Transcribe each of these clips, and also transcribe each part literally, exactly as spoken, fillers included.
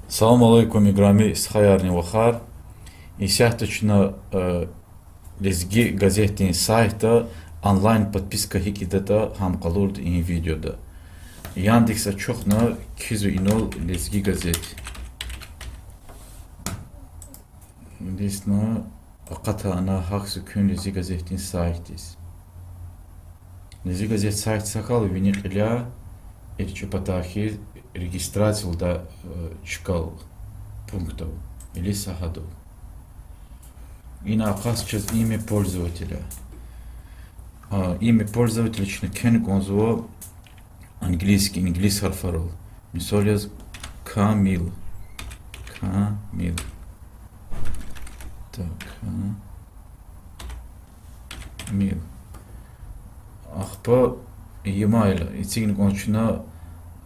Салам алейкум, играми стхаярни вахар. Исятда чна, э, Лезги газетдин сайтда онлайн подписка гьикӀ ийидатӀа, гьам къалурда и видеода. Яндекс ачухна, кхьизва инал Лезги газет. Илисна акъатна, гьахьзава куьн Лезги газетдин сайтдиз. Лезги газет сайтдиз гьахьайла, вини кьиляй эрчӀи патахьиз регистрация лугьудай, э, чкадал, пункт ава. Илиса гьадал. Ина акъатзава чаз имя пользователя. А, имя пользователя чна кхьена кӀанзава английский, инглис гьарфарал. Мисал яз, Камил. Камил. Так, Камил. Ахпа e-mail, эцигна кӀанзава чна,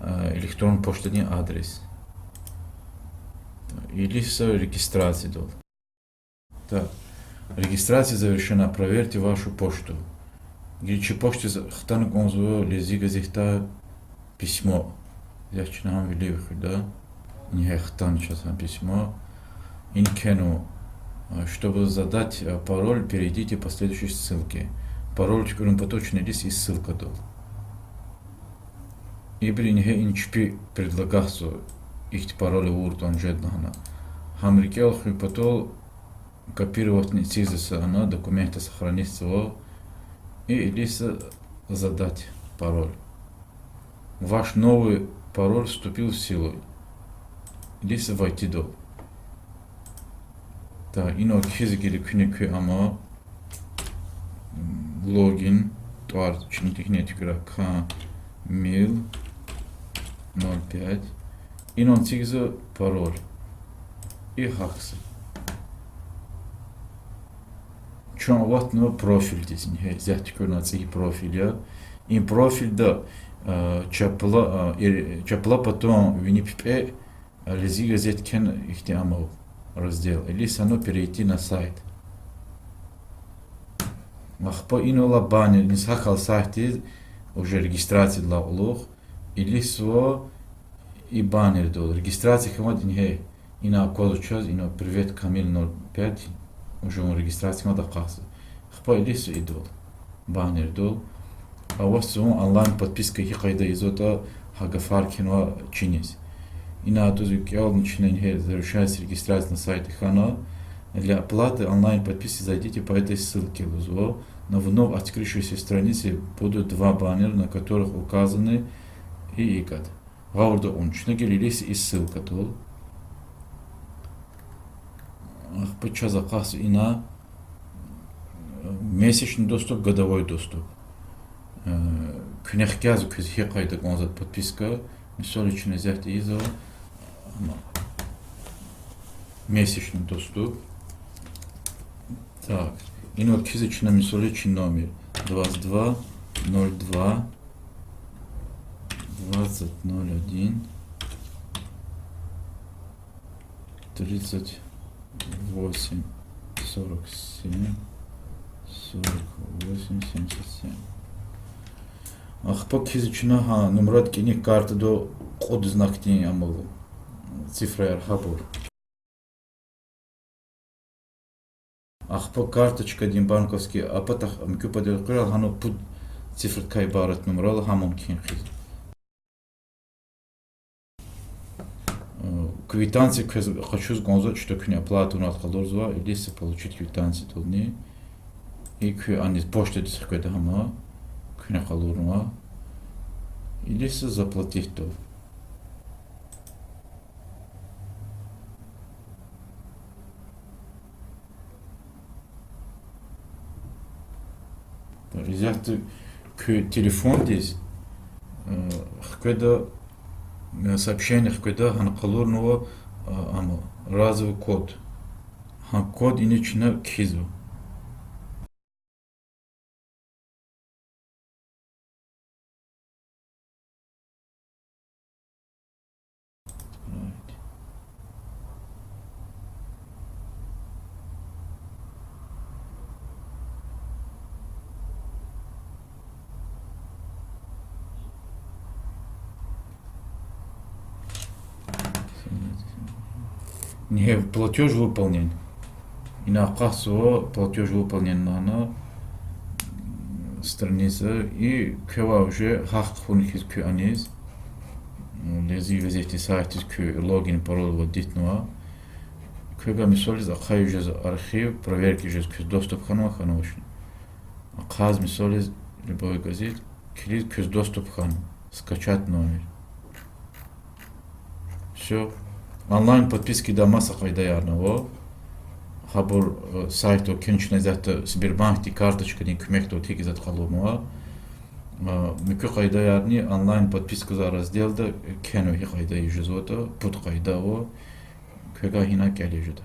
а, электронный почтадин адрес. Илиса регистрациядал. Так, регистрация завершена, проверьте вашу почту. Гила чи почтадиз хтана кӀанзава Лезги газетдай письмо. Исятда чна гьам вилив хуьда. Ингье хтана чаз гьам письмо. Ина кхьенва, а, чтобы задать, а, пароль, перейдите по следующей ссылке. Пароль туькӀуьрун патал чна илис и ссылкадал. Ибур ингье ина чпи предлагатзава, ихьтин пароль авуртӀани жеда лагьана. Гьам рикӀел хуьн патал копировать эцигзава са ана, документда сохранитьзава. И илиса задать пароль. Ваш новый пароль вступил в силу. Илиса вайтидал. Так, инал кхьизва гила куьне куь ама, логин, тӀвар чна тикне тикра Камил ноль пять. Инал эцигзава пароль. И гьахьзава. Чун аватнава профильдиз, ингье исятда туькӀуьрна цӀийи профиль я. И профильда, а, чапла, а, ир-, чапла патан вини пипӀе Лезги газет кхьена ихьтин ама ава, раздел. Илиса перейти на сайт. Ахпа инал баннер, низ гьахьайла сайтдиз, уже регистрациядилай кьулухъ, илисва и баннердал. Регистрация хьанвайди ингье, ина аквазва чаз, ина Привет, Камиль ноль пять, уже вун регистрация хьанвайди акъатзава. Ахпа илисва идал. Баннердал. Аватзава вун онлайн подписка гьи къайда ийизватӀа, гьа гафар кхьенвай чиниз. Ина атӀуз кӀелна чна ингье завершается регистрация на сайте хьана. Для оплаты онлайн подписки зайдите по этой ссылке лугьузва. На вновь открывшейся странице будут два баннера, на которых указаны и икӀ. Гъавурда кьуна чна гила илис и ссылкадал. Ахпа чаз акъатзава ина месячный доступ, годовой доступ. Э, куьне хкязва квез гьи къайда кӀанзаватӀа подписка, мисал яз чна исятда ийизва, ама, месячный доступ. Так, ина кхьизва чна, мисал яз, чи номер двадцать два ноль два двадцать ноль один тридцать восемь сорок семь сорок восемь семьдесят семь. Ахпа кхьизва чна гьа нумрадин кӀаник картада кьуд знакдин амал, цифраяр гьабур. Ахпа карточкадин банковский а патахъ, ам куь патал къведайла, гьана пуд цифрадикай ибарат нумрал гьамни кхьин хъийизва. Э, квитанция квез къачуз кӀанзава, что куьне оплата авунватӀа къалурзава, илиса получить квитанциядални. И куьн аниз почтадиз хкведа гьама, куьне къалурнава. Илиса заплатитьдал. Исятда куь телефондиз, э, хкведа, э, сообщение хкведа, гьана къалурнава, э, ама, разовый код. Гьа код ина чна кхьизва. Ингье платёж выполнен. Ина акъатзава платёж выполнен лагьана страница, и квевай уже гьахъ хьун хьиз куь аниз, лезги газетдин сайтдиз куь логин, пароль вад дитнава. Квевай мисал яз ахъайиз жез архив, проверка жез квез доступ хьанва, хьанвачни? Ахъайиз мисал яз любой газет килиз квез доступ хьанва, скачать номер. Всё. Онлайн подпискадин маса къайдаярни ава. Гьабур, э, сайтда кхьенва чна исятда Сбербанкдин карточкадин куьмекдалди гьикӀ затӀ къалурнава. Э, муькуь къайдаярни онлайн подписка разделда кхьенва, гьи къайда ийиз жезватӀа, пуд къайда ава. Квевай гьина кӀелиз жеда.